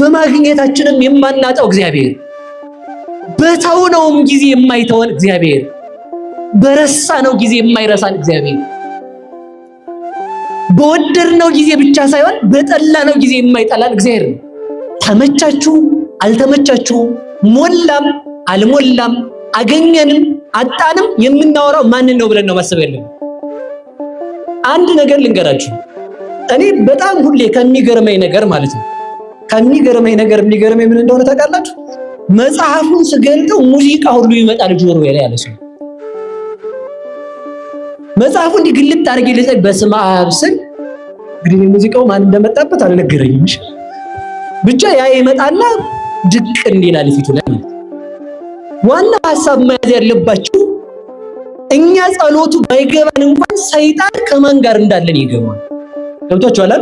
በማግኘታችንም የማናጣው እግዚአብሔር፣ በተውነውም ጊዜ የማይተወን እግዚአብሔር፣ በረሳነው ጊዜ የማይረሳን እግዚአብሔር፣ በወደድነው ጊዜ ብቻ ሳይሆን በጠላነው ጊዜ የማይጠላን እግዚአብሔር ነው። ተመቻችሁ አልተመቻችሁ፣ ሞላም አልሞላም፣ አገኘንም አጣንም የምናወራው ማንን ነው ብለን ነው ማሰብ ያለብን። አንድ ነገር ልንገራችሁ። እኔ በጣም ሁሌ ከሚገርመኝ ነገር ማለት ነው ከሚገርመኝ ነገር የሚገርመኝ ምን እንደሆነ ታውቃላችሁ? መጽሐፉን ስገልጠው ሙዚቃ ሁሉ ይመጣል ጆሮዬ ላይ ያለ ሰው መጽሐፉ እንዲህ ግልጥ አድርጌ ልጸል በስመ አብ ስል እንግዲህ ሙዚቃው ማን እንደመጣበት አልነገረኝም። እሺ ብቻ ያ ይመጣና ድቅ እንዲላል ፊቱ ላይ ማለት። ዋና ሐሳብ መያዝ ያለባችሁ እኛ ጸሎቱ ባይገባን እንኳን ሰይጣን ከማን ጋር እንዳለን ይገባል። ገብቷችኋል?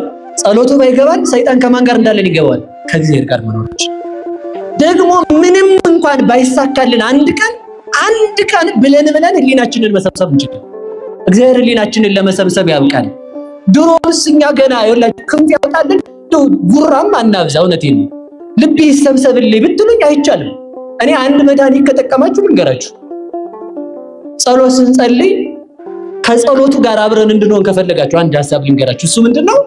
ጸሎቱ ባይገባን ሰይጣን ከማን ጋር እንዳለን ይገባል። ከእግዚአብሔር ጋር መኖራችን ደግሞ ምንም እንኳን ባይሳካልን አንድ ቀን አንድ ቀን ብለን ብለን ህሊናችንን መሰብሰብ እንችላለን። እግዚአብሔር ህሊናችንን ለመሰብሰብ ያብቃል። ድሮስ እኛ ገና ይኸውላችሁ ክንፍ ያወጣልን ጉራም አናብዛ። እውነቴን ነው። ልብ ይሰብሰብልኝ ብትሉኝ አይቻልም። እኔ አንድ መድኃኒት ከጠቀማችሁ ልንገራችሁ። ጸሎት ስንጸልይ ከጸሎቱ ጋር አብረን እንድንሆን ከፈለጋችሁ አንድ ሐሳብ ልንገራችሁ። እሱ ምንድነው?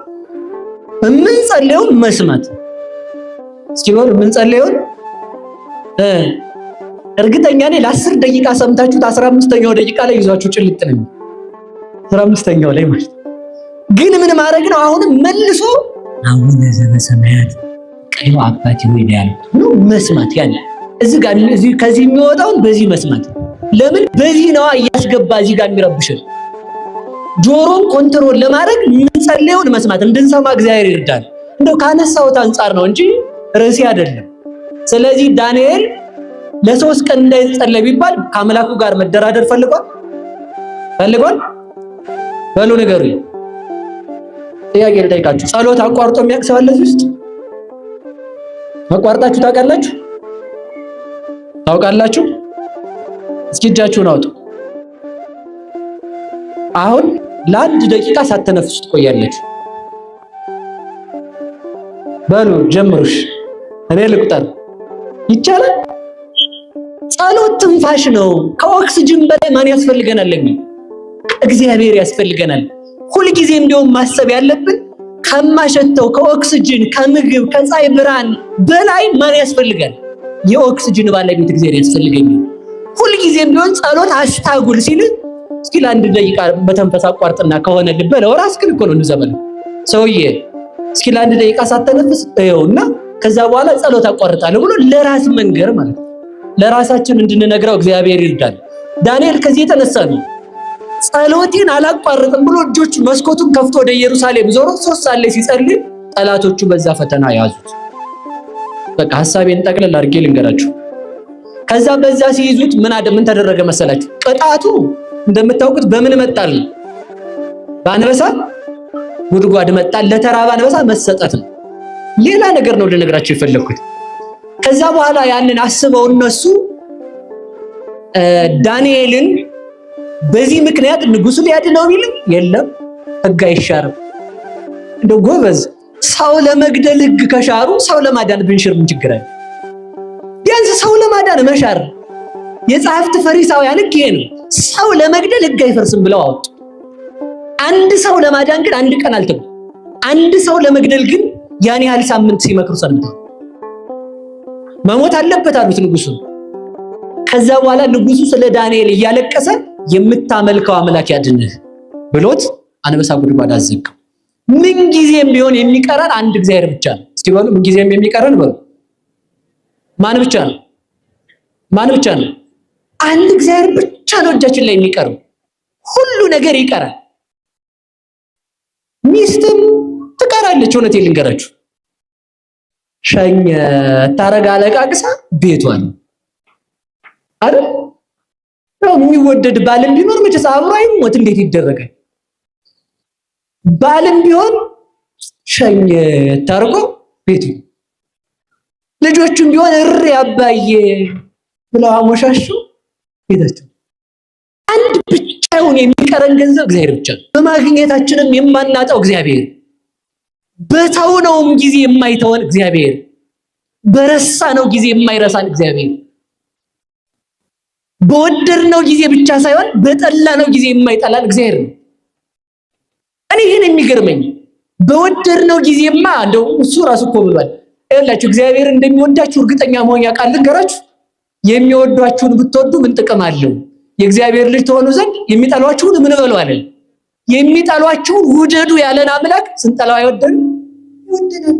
የምንጸልየውን መስማት። እስኪ በሉ የምንጸልየውን እርግጠኛ ነኝ ለ10 ደቂቃ ሰምታችሁት 15ኛው ደቂቃ ላይ ይዟችሁ ጭልጥ ነው። 15ኛው ላይ ማለት ግን ምን ማድረግ ነው? አሁንም መልሶ አቡነ ዘበሰማያት ቀዩ አባቴ ሆይ ነው ያለው ነው መስማት ያለ እዚህ ጋር እዚህ ከዚህ የሚወጣውን በዚህ መስማት። ለምን በዚህ ነዋ እያስገባ እዚህ ጋር የሚረብሽን ጆሮን control ለማድረግ የምንጸልየውን መስማት እንድንሰማ እግዚአብሔር ይርዳል። እንደው ካነሳሁት አንጻር ነው እንጂ ርዕሴ አይደለም። ስለዚህ ዳንኤል ለ3 ቀን እንዳይጸለይ ቢባል ከአምላኩ ጋር መደራደር ፈልጓል ፈልጓል? በሉ ንገሩኝ። ጥያቄ ልጠይቃችሁ። ጸሎት አቋርጦ የሚያውቅ ሰው አለ እዚህ ውስጥ? አቋርጣችሁ ታውቃላችሁ? ታውቃላችሁ? እስኪ እጃችሁን አውጡ። አሁን ለአንድ ደቂቃ ሳትተነፍሱ ትቆያላችሁ። በሉ ጀምሩሽ፣ እኔ ልቁጠር። ይቻላል? ጸሎት ትንፋሽ ነው። ከኦክስጅን በላይ ማን ያስፈልገናል? ለኛ እግዚአብሔር ያስፈልገናል። ሁልጊዜም ቢሆን ማሰብ ያለብን ከማሸተው ከኦክስጅን፣ ከምግብ፣ ከፀሐይ ብርሃን በላይ ማን ያስፈልጋል? የኦክስጅን ባለቤት እግዚአብሔር ያስፈልገኛል። ሁልጊዜም ቢሆን ጸሎት አስታጉል ሲል እስኪ ለአንድ ደቂቃ መተንፈስ አቋርጥና ከሆነ ልበለው። ራስህን እኮ ነው እንዘበለው ሰውዬ፣ እስኪ ለአንድ ደቂቃ ሳተነፍስ እየውና ከዛ በኋላ ጸሎት አቋርጣለሁ ብሎ ለራስ መንገር ማለት ነው። ለራሳችን እንድንነግረው እግዚአብሔር ይርዳል። ዳንኤል ከዚህ የተነሳ ነው ጸሎቴን አላቋርጥም ብሎ እጆቹ መስኮቱን ከፍቶ ወደ ኢየሩሳሌም ዞሮ 3 ሰዓት ላይ ሲጸልይ ጠላቶቹ በዛ ፈተና ያዙት። በቃ ሐሳቤን ጠቅለል አድርጌ ልንገራችሁ። ከዛ በዛ ሲይዙት ምን ተደረገ መሰላችሁ? ቅጣቱ እንደምታውቁት በምን መጣል? በአንበሳ ጉድጓድ መጣል። ለተራበ አንበሳ መሰጠት ነው። ሌላ ነገር ነው ልነግራችሁ የፈለኩት። ከዛ በኋላ ያንን አስበው እነሱ ዳንኤልን በዚህ ምክንያት ንጉሱ ሊያድነው ቢልም የለም ሕግ አይሻርም። እንደው ጎበዝ ሰው ለመግደል ሕግ ከሻሩ ሰው ለማዳን ብንሽር ምን ችግር አለ? ቢያንስ ሰው ለማዳን መሻር። የጸሐፍት ፈሪሳውያን ሕግ ይሄ ነው። ሰው ለመግደል ሕግ አይፈርስም ብለው አወጡ። አንድ ሰው ለማዳን ግን አንድ ቀን አልተጉ። አንድ ሰው ለመግደል ግን ያን ያህል ሳምንት ሲመክሩ ሰንብተዋል። መሞት አለበት አሉት ንጉሱ። ከዛ በኋላ ንጉሱ ስለ ዳንኤል እያለቀሰ የምታመልከው አምላክ ያድንህ ብሎት አንበሳ ጉድጓድ አዘጋው። ምን ጊዜም ቢሆን የሚቀረን አንድ እግዚአብሔር ብቻ ነው። እስኪ በሉ ምን ጊዜም የሚቀረን በሉ። ማን ብቻ ነው? ማን ብቻ ነው? አንድ እግዚአብሔር ብቻ ነው እጃችን ላይ የሚቀረው። ሁሉ ነገር ይቀራል። ሚስትም ትቀራለች። እውነቴን ልንገራችሁ፣ ሸኝ ታረጋ አለቃቅሳ ቤቷን አይደል? ያው የሚወደድ ባልም ቢኖር መቼስ አብሮ አይሞት፣ እንዴት ይደረጋል? ባልም ቢሆን ሸኝ ታርጎ ቤቱ፣ ልጆቹም ቢሆን እሪ አባዬ ብለው አሞሻሹ ቤታቸው። አንድ ብቻውን የሚቀረን ገንዘብ እግዚአብሔር ብቻ ነው። በማግኘታችንም የማናጣው እግዚአብሔር፣ በተውነውም ጊዜ የማይተወን እግዚአብሔር፣ በረሳነው ጊዜ የማይረሳን እግዚአብሔር፣ በወደድነው ጊዜ ብቻ ሳይሆን በጠላነው ጊዜ የማይጠላን እግዚአብሔር ነው። እኔ ይህን የሚገርመኝ በወደድነው ጊዜማ እንደው እሱ ራሱ እኮ ብሏል። ይኸውላችሁ እግዚአብሔር እንደሚወዳችሁ እርግጠኛ መሆን ያውቃል። ልንገራችሁ፣ የሚወዷችሁን ብትወዱ ምን ጥቅም አለው? የእግዚአብሔር ልጅ ትሆኑ ዘንድ የሚጠሏችሁን ምን በሉ አለ። የሚጠሏችሁን ውደዱ ያለን አምላክ ስንጠላው አይወደንም? ይወደናል።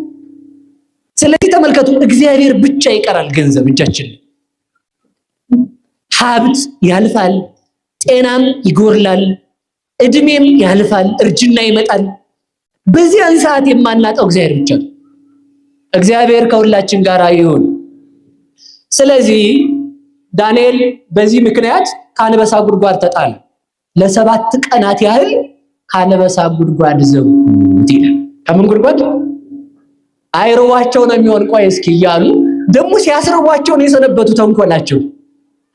ስለዚህ ተመልከቱ፣ እግዚአብሔር ብቻ ይቀራል ገንዘብ እጃችን። ሀብት ያልፋል፣ ጤናም ይጎርላል፣ እድሜም ያልፋል፣ እርጅና ይመጣል። በዚያን ሰዓት የማናጣው እግዚአብሔር ብቻ ነው። እግዚአብሔር ከሁላችን ጋር ይሁን። ስለዚህ ዳንኤል በዚህ ምክንያት ከአንበሳ ጉድጓድ ተጣለ። ለ7 ቀናት ያህል ከአንበሳ ጉድጓድ ዘጉት ይላል። ከምን ጉድጓድ? አይርቧቸው ነው የሚሆን ቆይ እስኪ እያሉ ደግሞ ሲያስርቧቸው ነው የሰነበቱ። ተንኮላቸው፣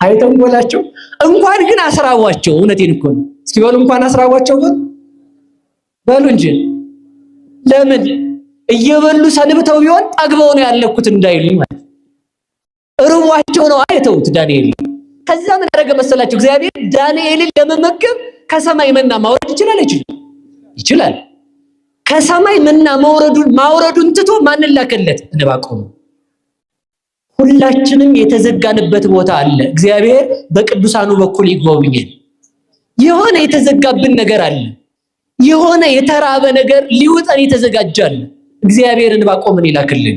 አይ ተንኮላቸው። እንኳን ግን አስራቧቸው። እውነቴን እኮ ነው። እስኪ በሉ እንኳን አስራቧቸው በሉ በሉ እንጂ። ለምን እየበሉ ሰንብተው ቢሆን ጠግበው ነው ያለኩት እንዳይሉ ማለት እርቧቸው ነው አይተውት ዳንኤል። ከዛ ምን አደረገ መሰላችሁ? እግዚአብሔር ዳንኤልን ለመመገብ ከሰማይ መና ማውረድ ይችላል አይችልም? ይችላል። ከሰማይ መና ማውረዱን ትቶ ማንን ላከለት? ዕንባቆም። ሁላችንም የተዘጋንበት ቦታ አለ። እግዚአብሔር በቅዱሳኑ በኩል ይጎብኘን። የሆነ የተዘጋብን ነገር አለ። የሆነ የተራበ ነገር ሊውጠን የተዘጋጃል። እግዚአብሔር ዕንባቆምን ይላክልን።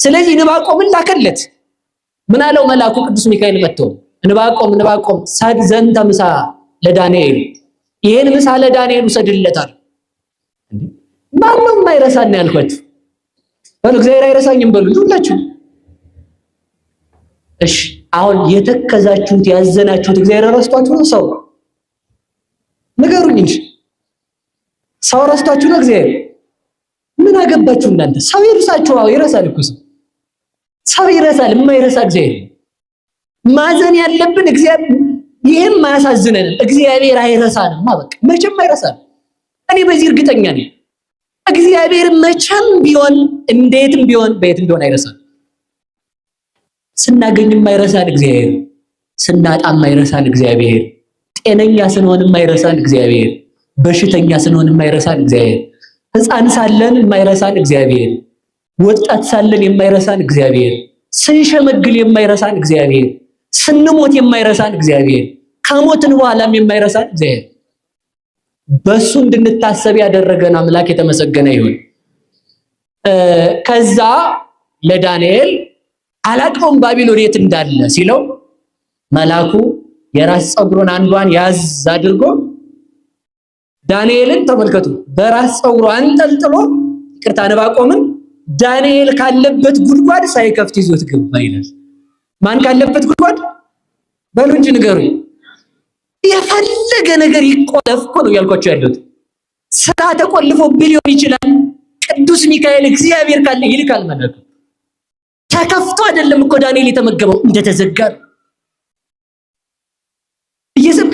ስለዚህ ዕንባቆምን ላከለት። ምን አለው መልአኩ ቅዱስ ሚካኤል መጥቶ፣ ዕንባቆም ዕንባቆም ሰድ ዘንተ ምሳ ለዳንኤል፣ ይሄን ምሳ ለዳንኤል ውሰድለታል። ማነው የማይረሳን ያልኳችሁ? በሉ እግዚአብሔር አይረሳኝም በሉ ሁላችሁ። እሺ አሁን የተከዛችሁት ያዘናችሁት እግዚአብሔር ረስቷችሁ ነው? ሰው ንገሩኝ እንጂ ሰው ረስቷችሁ ነው? እግዚአብሔር ምን አገባችሁ እናንተ? ሰው ይርሳችሁ? አዎ ይረሳል እኮ ሰው፣ ሰው ይረሳል። የማይረሳ እግዚአብሔር። ማዘን ያለብን እግዚአብሔር፣ ይሄም አያሳዝነንም። እግዚአብሔር አይረሳንም። በቃ መቼም አይረሳንም። እኔ በዚህ እርግጠኛ ነኝ። እግዚአብሔር መቼም ቢሆን፣ እንዴትም ቢሆን፣ በየትም ቢሆን አይረሳም። ስናገኝም አይረሳን እግዚአብሔር፣ ስናጣም አይረሳን እግዚአብሔር፣ ጤነኛ ስንሆንም አይረሳን እግዚአብሔር፣ በሽተኛ ስንሆንም አይረሳን እግዚአብሔር፣ ሕፃን ሳለን የማይረሳን እግዚአብሔር፣ ወጣት ሳለን የማይረሳን እግዚአብሔር፣ ስንሸመግል የማይረሳን እግዚአብሔር፣ ስንሞት የማይረሳን እግዚአብሔር፣ ከሞትን በኋላም የማይረሳን እግዚአብሔር፣ በሱ እንድንታሰብ ያደረገን አምላክ የተመሰገነ ይሁን። ከዛ ለዳንኤል አላቀውም ባቢሎን የት እንዳለ ሲለው መልአኩ የራስ ፀጉሩን አንዷን ያዝ አድርጎ ዳንኤልን ተመልከቱ፣ በራስ ፀጉሩ አንጠልጥሎ፣ ይቅርታ ዕንባቆምን ዳንኤል ካለበት ጉድጓድ ሳይከፍት ይዞት ገባ ይላል። ማን ካለበት ጉድጓድ? በሉ እንጂ ንገሩኝ። የፈለገ ነገር ይቆለፍ እኮ ነው እያልኳቸው ያሉት። ስራ ተቆልፎ ሊሆን ይችላል። ቅዱስ ሚካኤል እግዚአብሔር ካለ ይልካል ማለት ነው። ተከፍቶ አይደለም እኮ ዳንኤል የተመገበው፣ እንደተዘጋ ነው። እየሰም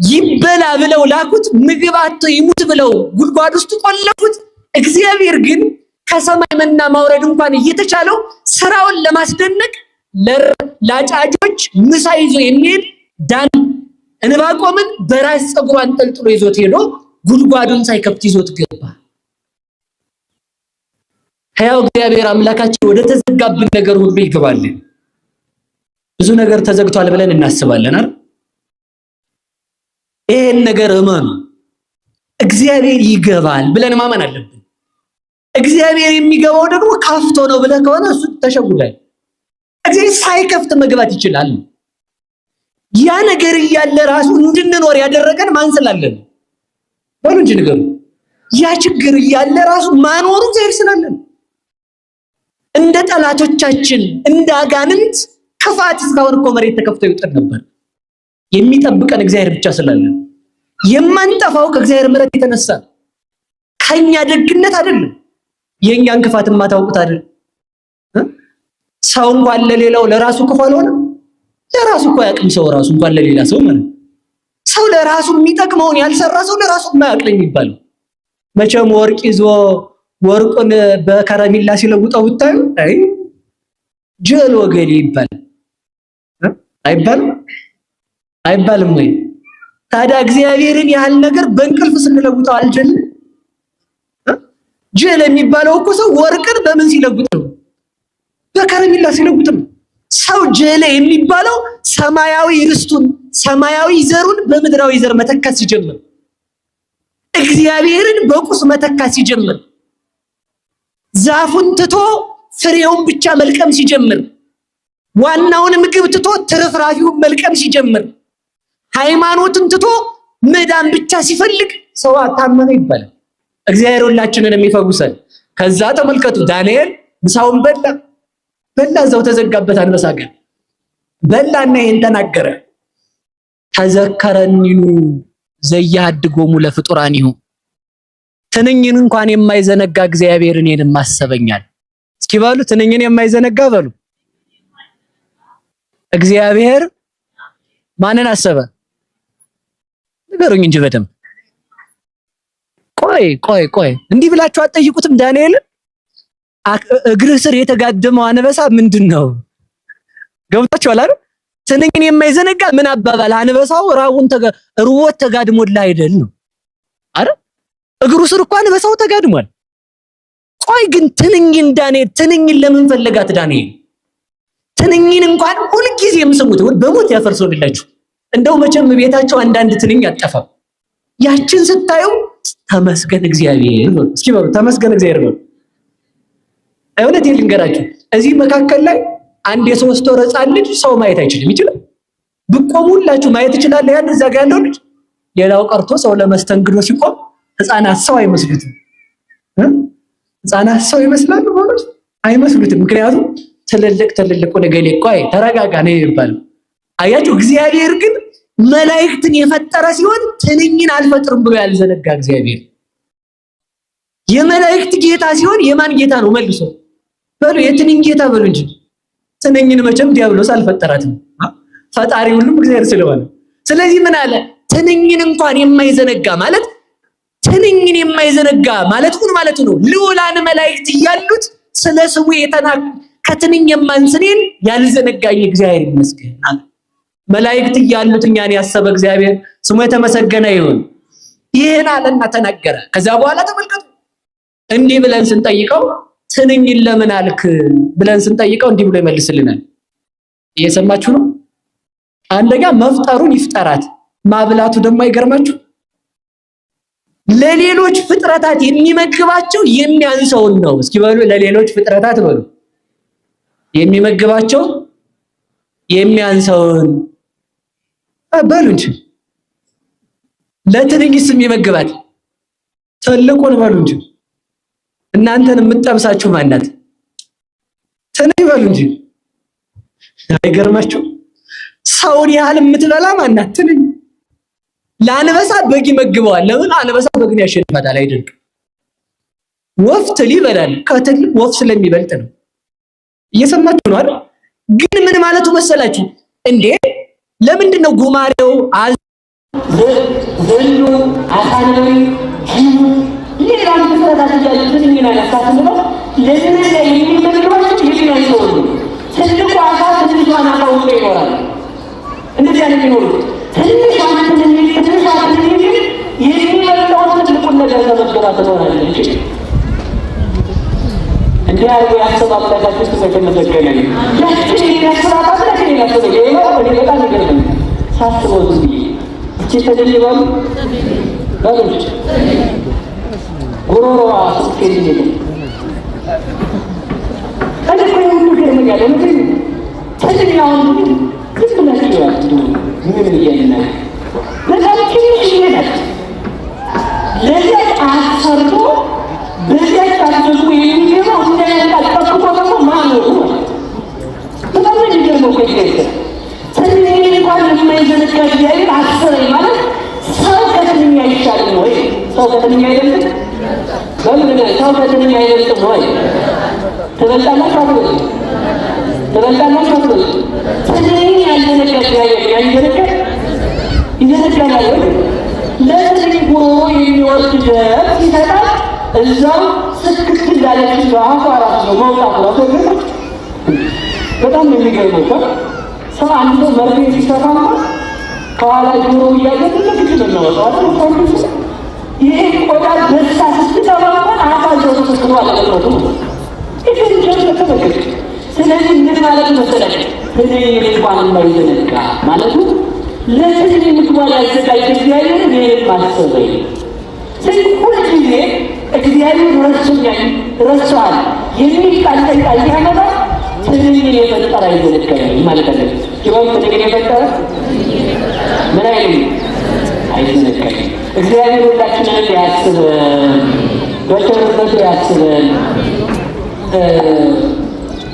ይበላ ብለው ላኩት፣ ምግብ አጥቶ ይሙት ብለው ጉድጓድ ውስጥ ቆለፉት። እግዚአብሔር ግን ከሰማይ መና ማውረድ እንኳን እየተቻለው ስራውን ለማስደነቅ ለአጫጆች ምሳ ይዞ የሚሄድ ዳን ዕንባቆምን በራስ ፀጉሩ አንጠልጥሎ ይዞት ሄዶ ጉድጓዱን ሳይከፍት ይዞት ገባ። ሕያው እግዚአብሔር አምላካችን ወደ ተዘጋብን ነገር ሁሉ ይገባልን። ብዙ ነገር ተዘግቷል ብለን እናስባለን አይደል? ይሄን ነገር እመኑ። እግዚአብሔር ይገባል ብለን ማመን አለብን። እግዚአብሔር የሚገባው ደግሞ ከፍቶ ነው ብለህ ከሆነ እሱ ተሸጉዳል። እግዚአብሔር ሳይከፍት መግባት ይችላል። ያ ነገር እያለ ራሱ እንድንኖር ያደረገን ማን ስላለን? በሉ እንጂ ንገሩ። ያ ችግር እያለ ራሱ ማኖሩ እግዚአብሔር ስላለን። እንደ ጠላቶቻችን እንደ አጋንንት ክፋት እስካሁን እኮ መሬት ተከፍቶ ይውጠን ነበር። የሚጠብቀን እግዚአብሔር ብቻ ስላለን የማንጠፋው ከእግዚአብሔር ምሕረት የተነሳ ከኛ ደግነት አይደለም። የኛን ክፋት የማታውቁት አይደል? ሰው እንኳን ለሌላው ለራሱ ክፉ አልሆነ። ለራሱ እኮ አያውቅም ሰው ራሱ እንኳን ለሌላ ሰው ማለት ሰው ለራሱ የሚጠቅመውን ያልሰራ ሰው ለራሱ የማያውቅ ነው የሚባለው። መቼም ወርቅ ይዞ ወርቁን በከረሜላ ሲለውጠው ብታዩ አይ ጀል ወገሌ ይባላል አይባልም? አይባልም ወይ? ታዲያ እግዚአብሔርን ያህል ነገር በእንቅልፍ ስንለውጠው አልጀልም? ጀል የሚባለው እኮ ሰው ወርቅን በምን ሲለውጥ ነው? በከረሜላ ሲለውጥ ነው። ሰው ጀለ የሚባለው ሰማያዊ ርስቱን ሰማያዊ ዘሩን በምድራዊ ዘር መተካት ሲጀምር፣ እግዚአብሔርን በቁስ መተካት ሲጀምር፣ ዛፉን ትቶ ፍሬውን ብቻ መልቀም ሲጀምር፣ ዋናውን ምግብ ትቶ ትርፍራፊውን መልቀም ሲጀምር፣ ሃይማኖትን ትቶ መዳን ብቻ ሲፈልግ ሰው አታመመ ይባላል። እግዚአብሔር ሁላችንን የሚፈውሰን። ከዛ ተመልከቱ፣ ዳንኤል ምሳውን በላ በላ፣ እዛው ተዘጋበት አንበሳ ጋር በላና ይሄን ተናገረ። ተዘከረኒኑ ዘያድጎሙ ለፍጡራኒሁ፣ ትንኝን እንኳን የማይዘነጋ እግዚአብሔር እኔንም አሰበኛል። እስኪ በሉ ትንኝን የማይዘነጋ በሉ። እግዚአብሔር ማንን አሰበ? ንገሩኝ እንጂ በደንብ። ቆይ ቆይ ቆይ፣ እንዲህ ብላችሁ አትጠይቁትም ዳንኤልን? እግርህ ስር የተጋደመው አንበሳ ምንድን ነው? ገብታችኋል አይደል? ትንኝን የማይዘነጋ ምን አባባል? አንበሳው ራቡን ርቦት ተጋድሞልህ አይደል ነው አይደል? እግሩ ስር እኮ አንበሳው ተጋድሟል። ቆይ ግን ትንኝን ዳንኤል ትንኝን ለምን ፈለጋት ዳንኤል? ትንኝን እንኳን ሁልጊዜም ስሙት፣ በሞት ያፈርሶልላችሁ። እንደው መቼም ቤታቸው አንዳንድ ትንኝ አጠፋም። ያችን ስታዩ ተመስገን እግዚአብሔር በሉ። እስኪ በሉ ተመስገን እግዚአብሔር በሉ። እውነት ልንገራችሁ፣ እዚህ መካከል ላይ አንድ የ3 ወር ሕፃን ልጅ ሰው ማየት አይችልም። ይችላል? ብቆሙላችሁ ማየት ይችላል? ያን እዛ ጋር ያለው ልጅ ሌላው ቀርቶ ሰው ለመስተንግዶ ሲቆም ሕፃናት ሰው አይመስሉትም። ሕፃናት ሰው ይመስላሉ ማለት አይመስሉትም። ምክንያቱም ትልልቅ ትልልቁ ነገሌ ቆይ ተረጋጋ ነው የሚባለው። አያችሁ፣ እግዚአብሔር ግን መላእክትን የፈጠረ ሲሆን ትንኝን አልፈጥርም ብሎ ያልዘነጋ እግዚአብሔር የመላእክት ጌታ ሲሆን የማን ጌታ ነው? መልሶ በሉ የትንኝ ጌታ በሉ እንጂ። ትንኝን መቼም ዲያብሎስ አልፈጠራትም፣ ፈጣሪ ሁሉም እግዚአብሔር ስለሆነ። ስለዚህ ምን አለ? ትንኝን እንኳን የማይዘነጋ ማለት ትንኝን የማይዘነጋ ማለት ምን ማለት ነው? ልዑላን መላእክት እያሉት ስለ ስሙ ከትንኝ የማንስኔን ያልዘነጋኝ እግዚአብሔር ይመስገን አለ። መላእክት እያሉት እኛን ያሰበ እግዚአብሔር ስሙ የተመሰገነ ይሁን። ይህን አለና ተናገረ። ከዛ በኋላ ተመልከቱ፣ እንዲህ ብለን ስንጠይቀው ትንኝን ለምን አልክ ብለን ስንጠይቀው እንዲህ ብሎ ይመልስልናል። እየሰማችሁ ነው? አንደኛ መፍጠሩን ይፍጠራት፣ ማብላቱ ደግሞ አይገርማችሁ? ለሌሎች ፍጥረታት የሚመግባቸው የሚያንሰውን ነው። እስኪ በሉ ለሌሎች ፍጥረታት በሉ የሚመግባቸው የሚያንሰውን በሉ እንጂ። ለትንኝስ የሚመግባት ትልቁን በሉ እንጂ። እናንተን የምትጠብሳችሁ ማናት? ትንኝ በሉ እንጂ። አይገርማችሁ? ሰውን ያህል የምትበላ ማናት? ትንኝ። ለአንበሳ በግ ይመግበዋል። ለምን? አንበሳ በግን ያሸንፋታል። አይደንቅም? ወፍ ትል ይበላል። ከትል ወፍ ስለሚበልጥ ነው። እየሰማችሁ ነው አይደል? ግን ምን ማለቱ መሰላችሁ እንዴ? ለምንድን ነው ጉማሬው ዘንዶ አሳንበሪ ጅቡ ሌላም ፍጥረታት እያሉ ትንኝን አነሳ ስንለው ለእነዚያ የሚመግባቸው የሚያንሰው ነው። ትልቁ አሳ ትንሿን አሳ ውጦ ይኖራል። እንደዚያ ነው የሚኖሩት። ትንሿ ትንኝ ትንሿ ትንኝ ግን የሚበልጠውን ትልቁን ነገር ተመግባ ትኖራለች። እንዲህ አድርጎ ያሰበ አምላካችን ስሙ የተመሰገነ ይሁን። ያችን የሚያስባት አምላክ እኔን ያሰበኝ ሌላው እኔ በጣም ይገርመኛል ሳስበው ዝም ብዬ እቺ ትንኝ በሉ በሉ እንጂ ጉሮሮዋ ስንት ሴንቲሜትር? እኔ እኮ ይሄ ሁሉ ይገርመኛል። እውነቴን ነው። ትንኝ አሁን ዝም ብላችሁ እዩዋት እንደው ምን እያልን ነው? በጣም ትንሽዬ ናት። ለዚያች አፍ ሰርቶ በዚያች አፍ ደግሞ የሚገባው እንዳያጣ ጠብቆ ደግሞ ማኖሩ ማለት ነው። በጣም ነው የሚገርመው እኮ እግዚአብሔር። ትንኝን እንኳን የማይዘነጋ እግዚአብሔር አሰበኝ ማለት ሰው ከትንኝ አይሻልም ወይ? ሰው ከትንኝ አይበልጥም? በሉ ንገረኝ፣ ሰው ከትንኝ አይበልጥም ወይ? ትበልጣላችሁ አትበልጡም? ትበልጣላችሁ አትበልጡም? ትንኝን ያልዘነጋ እግዚአብሔር ያን ይዘነጋል? ይዘነጋል ወይ? ለትንኝ ጉሮሮ የሚወርድ ደም ሲሰጣት እዛው ስክክ እንዳለች በአፏ ራሱ ነው መውጣቱ ራሱ አይገርምም? በጣም ነው የሚገርመው እኮ ሰው አንድ ሰው መርፌ ሲሰፋ እንኳን ከኋላ ጆሮ እያለ ትልቅ ነው የሚያወጣው አይደል? እንኳን ይሄ ቆዳ በሳ ስትጠባ እንኳን አፋቸው ተሰክቶ አለመቅረቱ ነው። ይሄ ተመልከቱ። ስለዚህ ምን ማለት መሰለህ፣ ትንኝ እንኳን የማይዘነጋ ማለቱ ለትንኝ ምግቧን ያዘጋጀ እግዚአብሔር እኔንም አሰበኝ። ስለዚህ ሁልጊዜ እግዚአብሔር ረስቶኛል፣ ረስቶሃል የሚል ቃል ሰይጣን ሲያመጣ ትንኝን የፈጠረ አይዘነጋኝም ማለት አለበት። ይኸው ትንኝን የፈጠረ ምን አይልም፣ አይዘነጋኝም። እግዚአብሔር ሁላችንን ያስበን፣ በቸርነቱ ያስበን።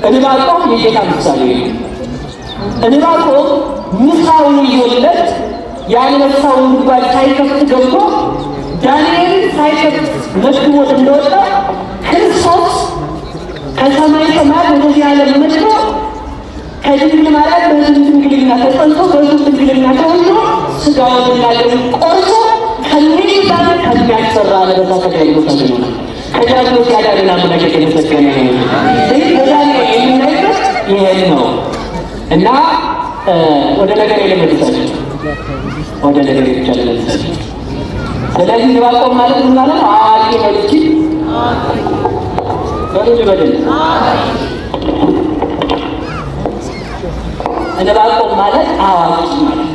ዕንባቆም የጌታ ምሳሌ ነው። ዕንባቆም ምሳውን ይዞለት የአንበሳውን ጉድጓድ ሳይከፍት ገብቶ ዳንኤልን ሳይከፍት መግቦት እንደወጣ ክርስቶስ ከሰማይ ሰማያት ወደዚህ ዓለም መጥቶ ከድንግል ማርያም በሕቱም ድንግልና ተጸንሶ በሕቱም ድንግልና ተወልዶ ሥጋውንና ደሙን ቆርሶ ከሚባል ከሚያስፈራ አለበሳ ከዲያብሎስ አድኖናል። ከዲያብሎስ ያዳነን አምላክ የተመሰገነ ይሁን። ይህ በዳንኤል የምናይበት ይሄን ነው እና ወደ ነገር ልመልሳችሁ፣ ወደ ነገር ብቻ ልመልሳችሁ። ስለዚህ ዕንባቆም ማለት ምን ማለት ነው? አዋቂ ነው። እስኪ በሉ በደንብ። ዕንባቆም ማለት አዋቂ ማለት፣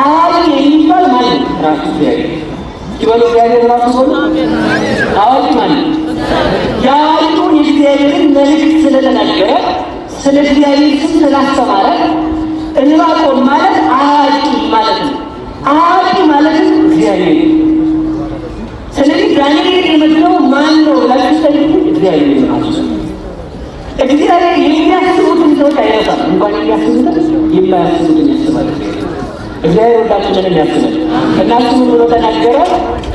አዋቂ የሚባል ማለት ራሱ እግዚአብሔር ይበሉ። እግዚአብሔር ራሱ በሉ። አዋቂ ማለት የአዋቂውን የእግዚአብሔርን መልእክት ስለተናገረ፣ ስለ እግዚአብሔር ስም ስላስተማረ ዕንባቆም ማለት አዋቂ ማለት ነው። አዋቂ ማለትም እግዚአብሔር። ስለዚህ ዳንኤል የመገበው ማን ነው ብላችሁ ጠይቁ፣ እግዚአብሔር ነው። እግዚአብሔር የሚያስቡትን ሰዎች አይረሳም። እንኳን የሚያስቡትን የማያስቡትን ያስባል። እግዚአብሔር ሁላችንንም ያስባል። እና እሱ ምን ብሎ ተናገረ?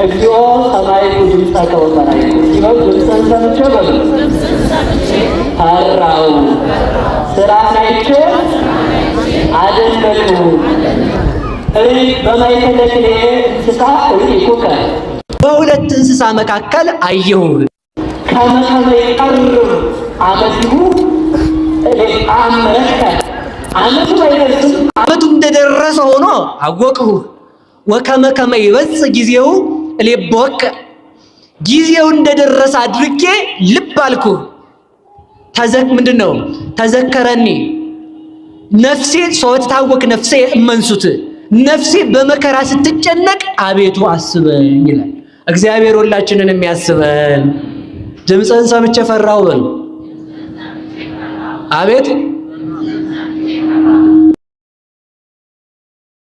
እግዚኦ ሰማይኩ ድምፀከ ወፈራይኩ። ይበሉ፣ ድምፅህን ሰምቼ በሉ ፈራሁ፣ ስራህን አይቼ አደነቅሁ። በማእከለ ክልኤ እንስሳ ርኢኩከ፣ በሁለት እንስሳ መካከል አየሁህ። ከመ ከመ ይቀርብ አመቲሁ አምረከ፣ አመቱ ባይደርስም አመቱ እንደደረሰ ሆኖ አወቅሁህ። ወከመ ከመ ይበጽሕ ጊዜው እሌቦከ፣ ጊዜው እንደደረሰ አድርጌ ልብ አልኩህ። ተዘክ ምንድን ነው? ተዘከረኒ ነፍሴ ሶበ ነፍሴ እመንሱት፣ ነፍሴ በመከራ ስትጨነቅ አቤቱ አስበኝ ይላል። እግዚአብሔር ሁላችንን የሚያስበን። ድምፅህን ሰምቼ ፈራሁ በሉ። አቤት